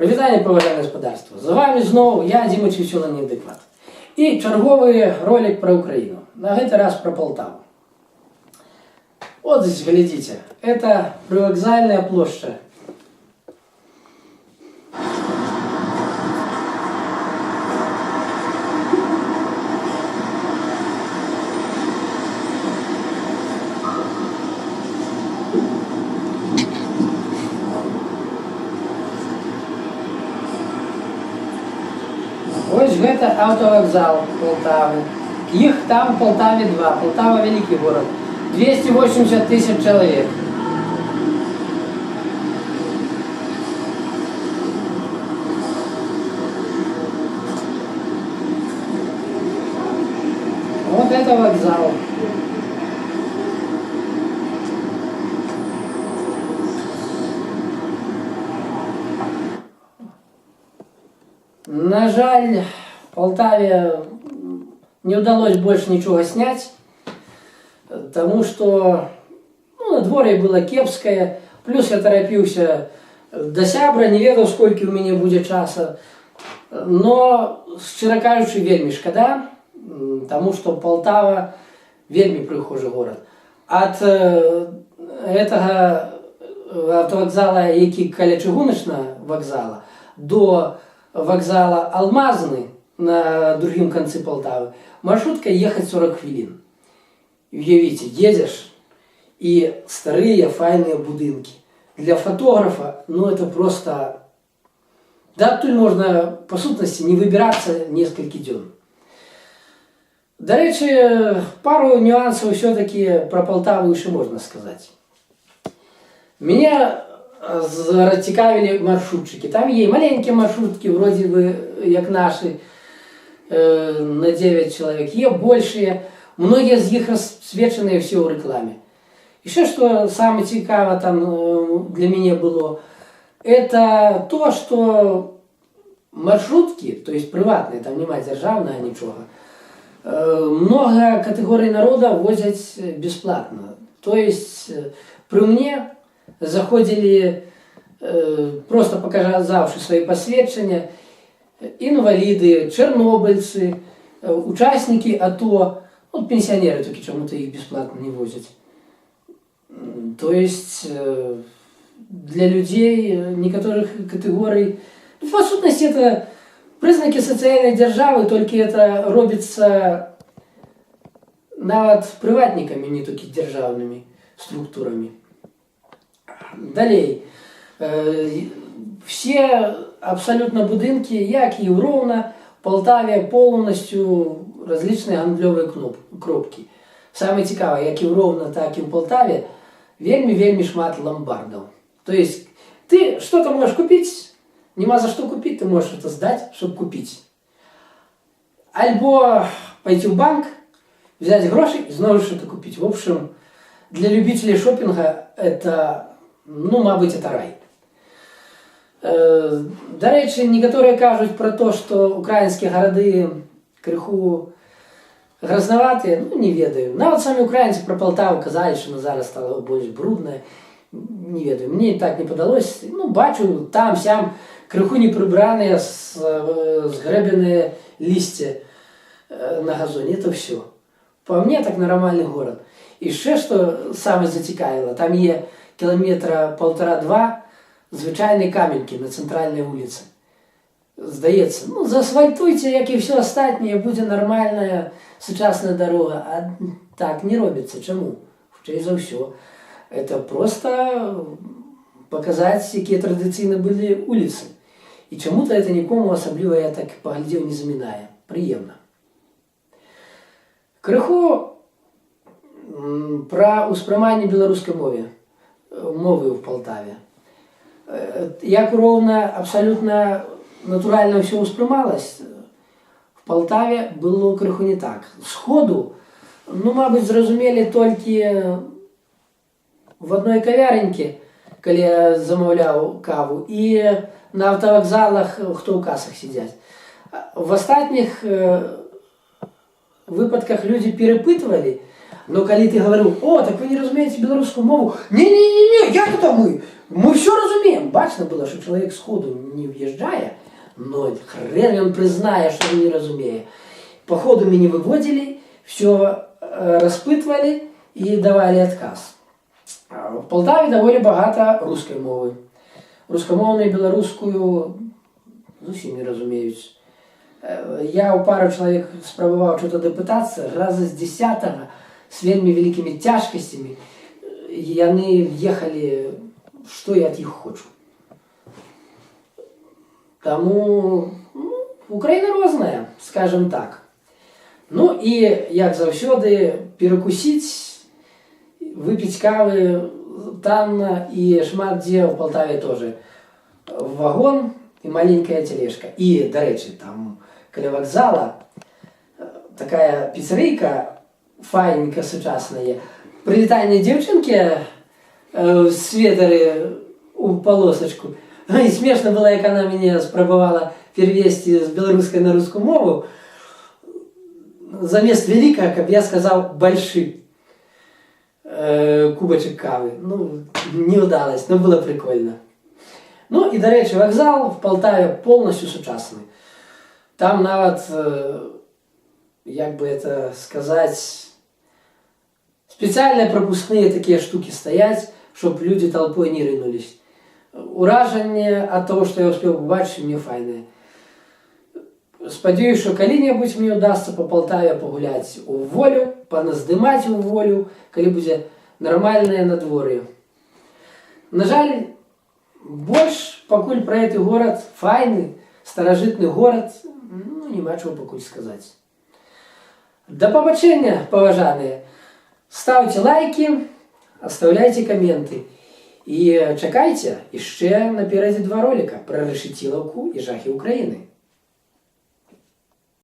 Прывітанне, паважанае спадарства! З вамі зноў я, Дзіма Вясёлы Неадэкват. І чарговы ролік пра Украіну. На гэты раз пра Палтаву. Вот здесь, глядзіце, это привокзальная площадь. Вось гэта аўтавакзал Палтавы. Іх там в Палтаве два. Палтава — вялікі горад. 280 тысяч чалавек. Вот это вокзал. На жаль, в Полтаве не удалось больше ничего снять, потому что, ну, надвор'е было кепскае, плюс я торопился до сябра, не ведаў, сколько у мяне будзе часа. Но, шчыра кажучы, вельмі шкада, таму што Палтава — вельмі прыгожы горад. Ад гэтага аўтавакзала, які каля чыгуначнага вакзала, до вокзала Алмазны на другім канцы Палтавы маршруткай ехаць 40 хвілін. Уявіце, едзеш — і старыя файныя будынкі. Для фотографа, ну, это просто. Да, адтуль можна, па сутнасці, не выбірацца некалькі дзён. Дарэчы, пару нюансаў все-таки про Полтаву еще можно сказать. Меня зацікавілі маршрутчики. Там є маленькие маршрутки, вроде бы, як наши, на 9 человек. Є большие. Многие з іх рассвечаныя все ў рэкламе. Еще что самое цікаво там для мяне было, это то, что маршрутки, то есть прыватныя, там няма дзяржаўнага нічога, много катэгорый народа возяць бесплатно. То есть пры мне заходзілі, просто паказаўшы свои пасведчання, інваліды, чарнобыльцы, участники АТО, вот пенсионеры только чему-то их бесплатно не возят. То есть для людей некоторых категорий, ну, по сутнасці, это признаки социальной державы, только это робіцца нават прыватнікамі, не толькі дзяржаўнымі структурамі. Далей. Все абсолютно будынкі, як і ў Роўна, в Полтаве полностью различные гандлёвыя кропкі. Самае цікавае, як і ў Роўна, так і ў Полтаве вельмі-вельмі шмат ламбардаў. То есть ты что-то можешь купить, нема за что купить, ты можешь это сдать, чтобы купить. Альбо пойти в банк, взять грошы и снова что-то купить. В общем, для любителей шопинга это, ну, мабыць, это рай. Дарэчы, некаторыя кажуць пра то, што украінскія гарады крыху гразнаватыя, ну, не ведаю. Нават самі украінцы пра Палтаву казалі, што яна зараз стала больш брудная. Не ведаю, мне так не падалось. Ну, бачу, там сям крыху не прыбраныя, згрэбеныя лісце на газоне. Это все. По мне, так нармальны горад. І яшчэ што самае зацікавіла, там є кіламетра полтора-два звычайнай каменькі на цэнтральнай вуліцы. Здаецца, ну, заасфальтуйце, як і все астатняе, будзе нармальная сучасная дарога. А так не робіцца. Чаму? Хутчэй за ўсё, это просто паказаць, якія традыцыйна былі уліцы. І чаму-то это нікому асабліва, я так паглядзеў, не замінае. Прыемна. Крыху пра ўспрыманне беларускай мовы ў Палтаве. Як Роўна абсалютна натуральна ўсё ўспрымалось, в Палтаве было крыху не так. Сходу, ну, мабыць, зразумелі толькі в адной кавярэнькі, калі я замаўляў каву, і на аўтавакзалах, хто ў касах сядзяць. В астатніх выпадках людзі перапытвалі, Но калі ты гаварыў: «О, так вы не разумееце беларускую мову?» «Не-не-не, як это мы? Мы все разумеем». Бачна было, што чалавек сходу не въезжае, но хрен ён прызнае, што ён не разумее. По ходу мяне выводзілі, все распытвалі і давалі адказ. В Полтаве даволі багата рускай мовы. Рускамоўныя беларускую зусім не разумеюць. Я ў пару чалавек спрабаваў что-то дапытацца, раза з 10-га з вельмі вялікімі цяжкасцямі яны въехалі, што я ад іх хочу. Таму, ну, Украіна розная, скажем так. Ну і, як заўсёды, перакусіць, выпіць кавы танна і шмат дзе ў Полтаве тоже. Вагон і маленькая тележка. І, дарэчы, там каля вакзала такая піцэрыйка файненька сучасная. Прывітанне дзяўчынкі в светары у полосочку. І смешна было, як она мяне спрабавала перевести з беларускай на рускую мову. Замест вялікага, каб я сказаў «большы» кубачак кавы. Ну, не удалось, но было прикольно. Ну і, дарэчы, вакзал в Полтаве полностью сучасны. Там нават, як бы это сказать, специальные пропускные такие штуки стоять, чтоб люди толпой не рынулись. Уражанне ад того, что я успел побачыць, мне файнае. Спадзяюсь, што калі-небудзь мне удасца па Полтаве пагуляць у волю, паназдымаць у волю, калі будзе нармальнае надвор'е. На жаль, больш пакуль пра гэты горад, файны, старажытны горад, ну, няма чаго пакуль сказаць. Да пабачэння, паважаныя! Ставце лайки, оставляйте каменты. І чакайце, яшчэ наперадзе два ролика пра Рэшэцілаўку і жахі Украіны.